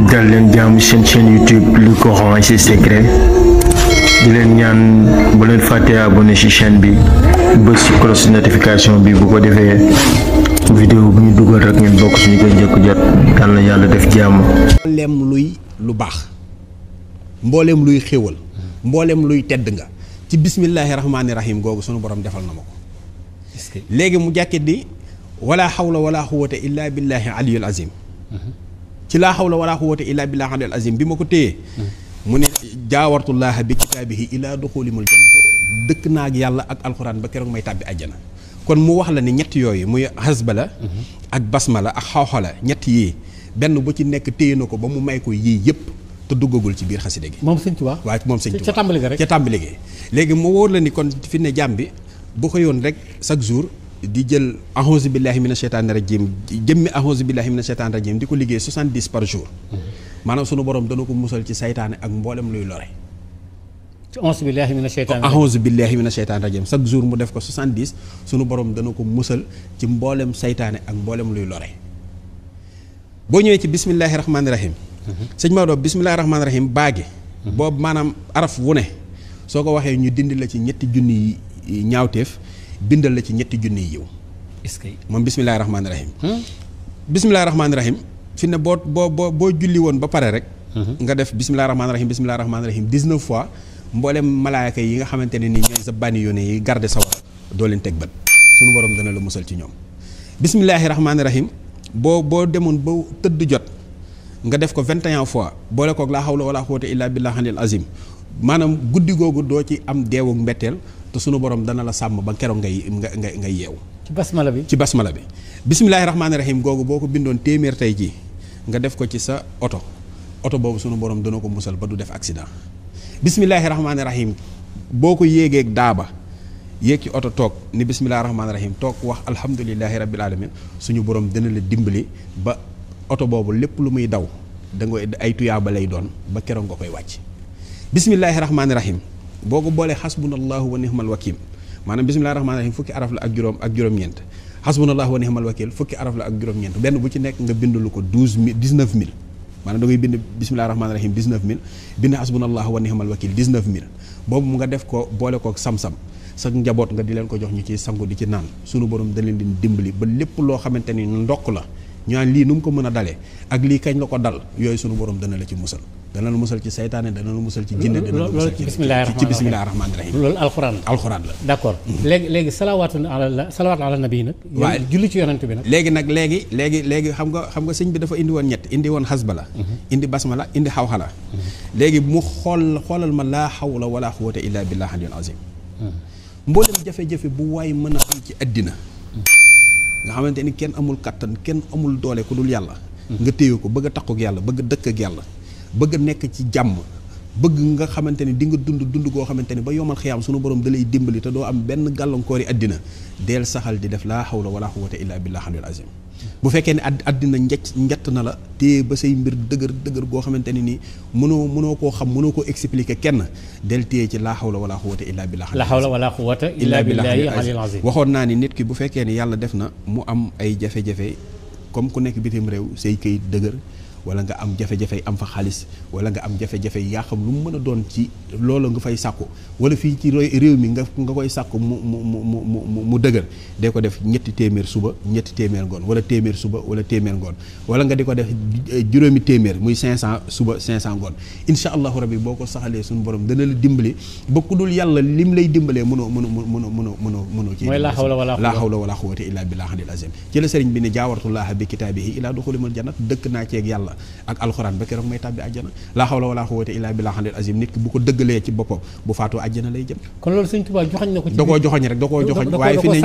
dal leen jaamu seen chaîne YouTube le Coran et ses secrets di leen ñaan bu leen fàtte abonné ci chaîne bi bës ci cloche notification bi bu ko defee vidéo bu ñu dugal rek ngeen bokk suñu koy njëkk jot yal na yàlla def jàmm. mbooleem luy lu baax mbooleem luy xéwal mbooleem luy tedd nga ci bismillahi rahmaani rahim googu sunu borom defal na ma ko. léegi mu jàkkee di wala xawla wala xuwata illa billahi aliyul azim ci laa xawla wala xuwata illa billahi aliyul azim bi ma ko téyee mu ne jaawartullaha bi kitaabihi ila duxulimul jannata dëkk naa ak yàlla ak alxuraan ba keroog may tàbbi àjjana. kon mu wax la ni ñett yooyu muy hasbala ak basmala ak xawxala ñett yii benn bu ci nekk téye na ko ba mu may ko yii yëpp te duggagul ci biir xaside gi. moom sëñ Tuubaa waaw moom sëñ Tuubaa ca tàmbali ga rek ca tàmbali gi léegi mu wóor la ni kon fi ne jàmm bi bu ko yoon rek chaque jour di jël ahousu billahi mina sheytaani rajim jëmmi ahousu billahi mina sheytaani rajim di ko liggéey 70 par jour maanaam sunu borom dana ko musal ci saytaane ak mboolem luy lore. ahousu billahi mina sheytaani rajim ahousu billahi mina sheytaani rajim chaque jour mu def ko 70 sunu borom dana ko musal ci mboolem saytaane ak mboolem luy lore. boo ñëwee ci bismillahi rahmaani rahim. sëñ Maodo bismillahi rahmaani rahim baagi. boobu maanaam araf wu ne soo ko waxee ñu dindi la ci ñetti junni yi ñaawteef bindal la ci ñetti junni yi yiw. est-ce que moom bismillahi rahmaani rahim. bismillahi rahmaani rahim fi ne boo julli woon ba pare rek. nga def bismillahi rahmaani rahim bismillahi rahmaani rahim 19 fois mboolem malaayaka yi nga xamante ne ni ñooy sa bànni yoone yi garde sa war doo leen teg bët sunu borom dana la musal ci ñoom. bismillahi rahmaani rahim boo demoon ba tëdd jot nga def ko 21 fois boole koog laa hawla wala quwwata illa billahi al azim maanaam guddi googu doo ci am deewug mbetteel te sunu borom dana la sàmm ba keroog ngay yeew. ci basmala bi ci basmala bi. bismillahi rahmaani rahim googu boo ko bindoon téeméer tey jii nga def ko ci sa oto boobu sunu borom dana ko musal ba du def accident. bismillahi rahmaani rahim boo ko yéegeeg daaba yéeg ci oto toog ni bismillahi rahmaani rahim toog wax alhamdulillahi rabbil alamin suñu borom dana la dimbali ba oto boobu lépp lu muy daw da nga ay tuyaaba lay doon ba keroog nga koy wàcc. bismillahi rahmaani rahim boo ko boolee xasbunallahu wa nihmal wakil maanaam bismillahi rahmaani rahim fukki araf la ak juróom-ñeent xasbunallahu wa nihmal wakil fukki araf la ak juróom-ñeent benn bu ci nekk nga bindulu ko 19000 maanaam da ngay bind bismillahi rahmaani rahim 19000 bind xasbunallahu wa nihmal wakil 19000 boobu nga def ko boole kook sam-sam sa njaboot nga di leen ko jox ñu ci sangu di ci naan sunu borom da leen di dimbali ba lépp loo xamante ni ndokk la ñu naan lii nu mu ko mën a dalee ak lii kañ la ko dal yooyu sunu borom dana la ci musal dana la musal ci saytaane dana la musal ci jinne dana la musal ci bismillahi rahmaani rahim loolu alxuraan la d'accord léegi salawaatu ala nabi nag waaw julli ci yonent bi nag léegi xam nga sëñ bi dafa indi woon ñett indi woon hasbala indi basmala indi xawxala léegi mu xoolal ma laa hawla wala quwwata illa billahi aliyul azim mboolem jafe-jafe bu waay mën a am ci àddina nga xamante ni kenn amul kattan kenn amul doole ku dul yàlla nga téye ko bëgg a takku ak yàlla bëgg a dëkk ak yàlla bëgg a nekk ci jàmm bëgg nga xamante ni di nga dund goo xamante ni ba yomal xiyaam sunu borom da lay dimbali te doo am benn gàllankoori àddina deel saxal di def laa hawla wala quwwata illa billahi aliyul azim bu fekkee ne àddina njett na la téye ba say mbir dëgër goo xamante ni nii mënoo koo xam mënoo koo expliquer kenn del téye ci laa hawla wala quwwata illa billahi la hawla wala quwwata illa billahi aliyul azim waxoon naa ni nit ki bu fekkee ne yàlla def na mu am ay jafe-jafe comme ku nekk bitim réew say këyit dëgër wala nga am jafe-jafe am fa xaalis wala nga am jafe-jafe yaa xam lu mu mën a doon ci loolu nga fay sàkku wala fii ci réew mi nga koy sàkku mu dëgër dee ko def ñetti téeméer suba ñetti téeméer ngoon wala téeméer suba wala téeméer ngoon wala nga di ko def juróomi téeméer muy 500 suba 500 ngoon insha allahu rabbi boo ko saxalee suñu borom dana la dimbali ba ku dul yàlla lim lay dimbalee mënoo ci mooy laa hawla wala quwwata illa billahi aliyil azim ci la sëriñ bi ne jaawartullaha bi kitaabihi ila duxulimal jannat dëkk naa ceeg yàlla ak alxuraan ba keroog may tàbbi àjjana laa hawla wala quwwata illa billahi aliyil azim nit ki bu ko dëggalee ci boppam bu faatoo àjjana lay jëm. kon loolu sëñ Tuubaa joxañ na ko ci da koo joxoñ rek da koo joxoñ waaye fi ne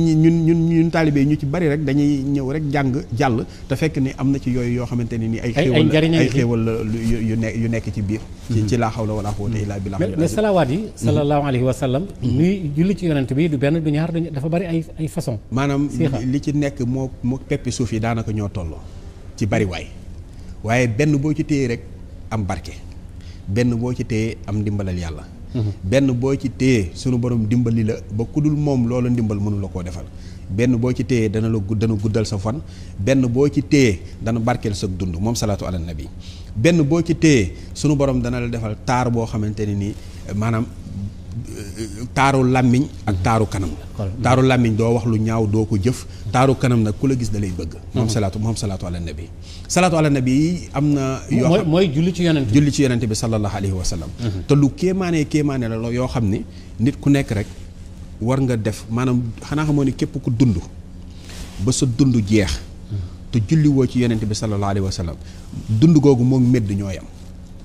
ñun taalibe ñu ci bari rek dañuy ñëw rek jàng jàll te fekk ni am na ci yooyu yoo xamante ne ni ay xéewal la yu nekk ci biir ci laa hawla wala quwwata illa billahi aliyil azim mais salawaat yi sallallahu alayhi wa sallam nuy julli ci yonent bi du benn du ñaar dafa bari ay façon maanaam li ci nekk moo peppi suuf yi daanaka ñoo tolloo ci bari waaye benn boo ci téye rek am barke benn boo ci téye am ndimbalal yàlla benn boo ci téye sunu borom dimbali la ba ku dul moom loola ndimbal mënu la koo defal benn boo ci téyee dana guddal sa fan, benn boo ci téyee dana barkeel sa dund moom salaatu ala nabi. benn boo ci téyee sunu borom dana la defal taar boo xamante ne nii maanaam taaru làmmiñ ak taaru kanam. taaru làmmiñ doo wax lu ñaaw doo ko jëf. taaru kanam nag ku la gis da lay bëgg. moom salaatu ala nabi. salaatu ala nabi am na. yoo xam mooy julli ci yonent bi. julli ci yonent bi sallallahu alayhi wa sallam. te lu kéemaane la yoo xam ni nit ku nekk rek war nga def maanaam xanaa xamoo ni képp ku dund ba sa dund jeex. te julli woo ci yonent bi sallallahu alayhi wa sallam dund googu moom medd ñoo yam.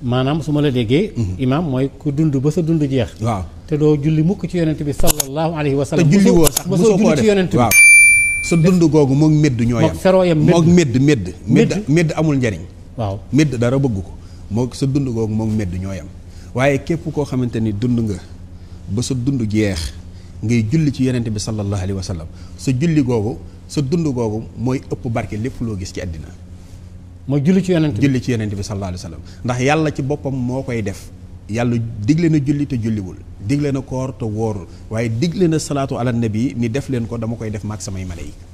maanaam su ma la déggee. imaam mooy ku dund ba sa dund jeex. waaw te doo julli mukk ci yonent bi sallallahu alayhi wa sallam. te julli woo sax mosoo koo def waaw. sa dund googu moom medd ñoo yam. moog ferooyam medd amul njariñ. waaw medd dara bëgg ko moo sa dund googu moom medd ñoo yam. waaye képp koo xamante ni dund nga ba sa dund jeex ngay julli ci yonent bi sallallahu alayhi wa sallam sa julli googu sa dund googu mooy ëpp barke lépp loo gis ci àddina. mooy julli ci yonent bi sallallahu alayhi wa sallam ndax yàlla ci boppam moo koy def. yàlla digle na julli te julliwul digle na koor te wóorul waaye digle na salaatu ala nabi ni def leen ko dama koy def maag samay malayka.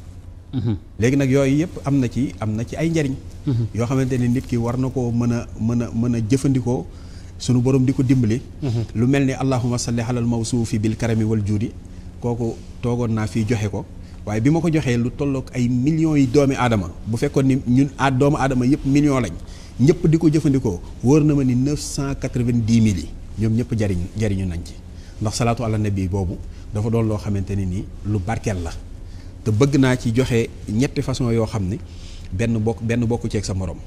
léegi nag yooyu yëpp am na ci ay njariñ. yoo xamante ne nit ki war na koo mën a jëfandikoo sunu borom di ko dimbali. lu mel ni allahumma salli alal mawsuufi bil karami wal juudi kooku toogoon naa fii joxe ko. waaye bi ma ko joxee lu tollook ay millions yi doomi aadama bu fekkoon ni ñun doomu aadama yëpp millions lañ ñëpp di ko jëfandikoo wóor na ma ni 990 000 yi ñoom ñëpp jariñu nañ ci ndax salaatu ala nabi boobu dafa doon loo xamante ne nii lu barkeel la te bëgg naa ci joxe ñetti façon yoo xam ni benn bokku ceeg sa morom.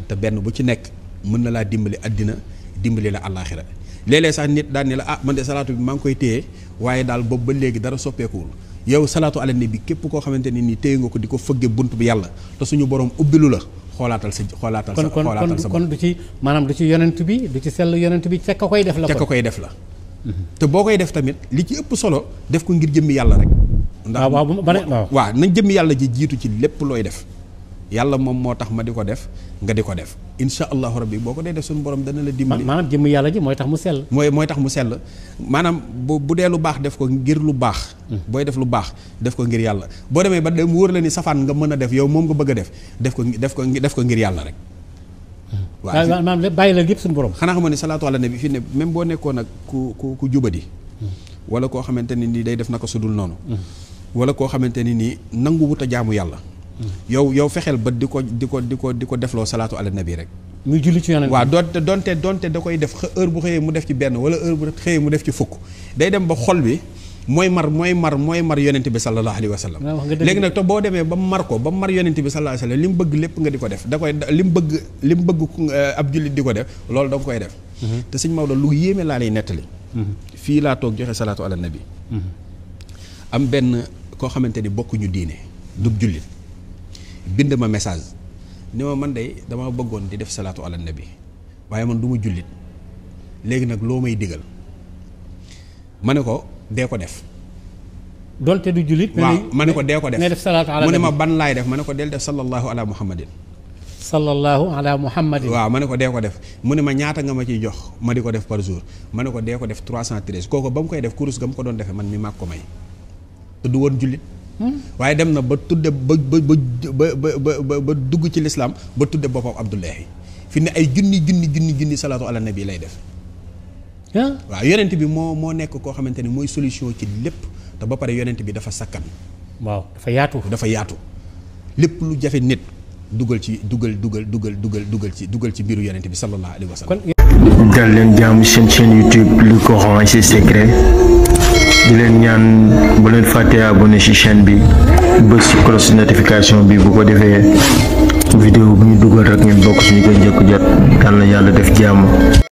te benn bu ci nekk mën na laa dimbali àddina dimbali la àllaaxira léeg-léeg sax nit daan ni la man de salaatu bi maa ngi koy téye waaye daal boobu ba léegi dara soppeekuwul. yow salaatu ala nabi képp koo xamante ne nii téye nga ko di ko fëgge bunt bi yàlla te suñu borom ubbilu la xoolaatal sa kon du ci maanaam du ci yonent bi du ci sell yonent bi ca ka koy def la ca ka koy def la te boo koy def tamit li ci ëpp solo def ko ngir jëmmi yàlla rek ndax waaw nañ jëmmi yàlla ji jiitu ci lépp looy def yàlla moom moo tax ma di ko def nga di ko def insha allahu rabbi boo ko dee def suñu borom dana la dimbali. maanaam jëmm yàlla ji mooy tax mu sell. mooy tax mu sell maanaam bu dee lu baax def ko ngir lu baax. booy def lu baax def ko ngir yàlla boo demee ba dem wóor la ni safaan nga mën a def yow moom nga bëgg a def ko ngir yàlla rek. waaw maanaam bàyyi la lépp suñu borom. xanaa xam ne salaatu ala nabi fii ne même boo nekkoon ak ku jubadi. wala koo xamante ni nii day def naka sudul noonu. wala koo xamante ni nii nangu wut a jaamu yàlla. yow fexeel ba di ko defloo salaatu ala nabi rek. muy julli ci yonent. waaw donte da koy def heure bu xëyee mu def ci benn wala heure bu xëyee mu def ci fukk day dem ba xol bi mooy mar yonent bi sallallahu alayhi wa sallam. léegi nag te boo demee ba mar yonent bi sallallahu alayhi wa sallam li mu bëgg lépp nga di ko def da koy li mu bëgg ab jullit di ko def loolu da nga koy def. te sëñ Maodo lu yéeme laa lay nettali. fii laa toog joxe salaatu ala nabi. am benn koo xamante ni bokkuñu diine dub jullit bind ma message ni ma man de dama bëggoon di def salaatu ala nabi waaye man du ma jullit léegi nag loo may digal ma ne ko dee ko def. donte du jullit. waaw ma ne ko dee ko def. ne def salaatu ala nabi mu ne ma ban laay def ma ne ko del def sallallahu ala muhammadin. sallallahu ala muhammadin. waaw ma ne ko dee ko def mu ne ma ñaata nga ma ciy jox ma di ko def par jour ma ne ko dee ko def 313 kooku ba mu koy def kurus ga mu ko doon defee man mi maag ko may te du woon jullit. waaye dem na ba tudde ba dugg ci lislaam ba tudde boppam Abdullahi fi ne ay junni salaatu ala nabi lay def. waaw yonent bi moo nekk koo xamante ni mooy solution ci lépp te ba pare yonent bi dafa sakkan. waaw dafa yaatu. lépp lu jafe nit dugal ci mbiru yonent bi sallallahu alayhi wa sallam. dal leen jaamu seen chaîne YouTube Le Coran et ses secrets di leen ñaan bu leen fàtte abonné ci chaîne bi bës ci cloche notification bi bu ko defee vidéo bu ñu dugal rek ngeen bokk suñu ko njëkk jot yàlla def jàmm.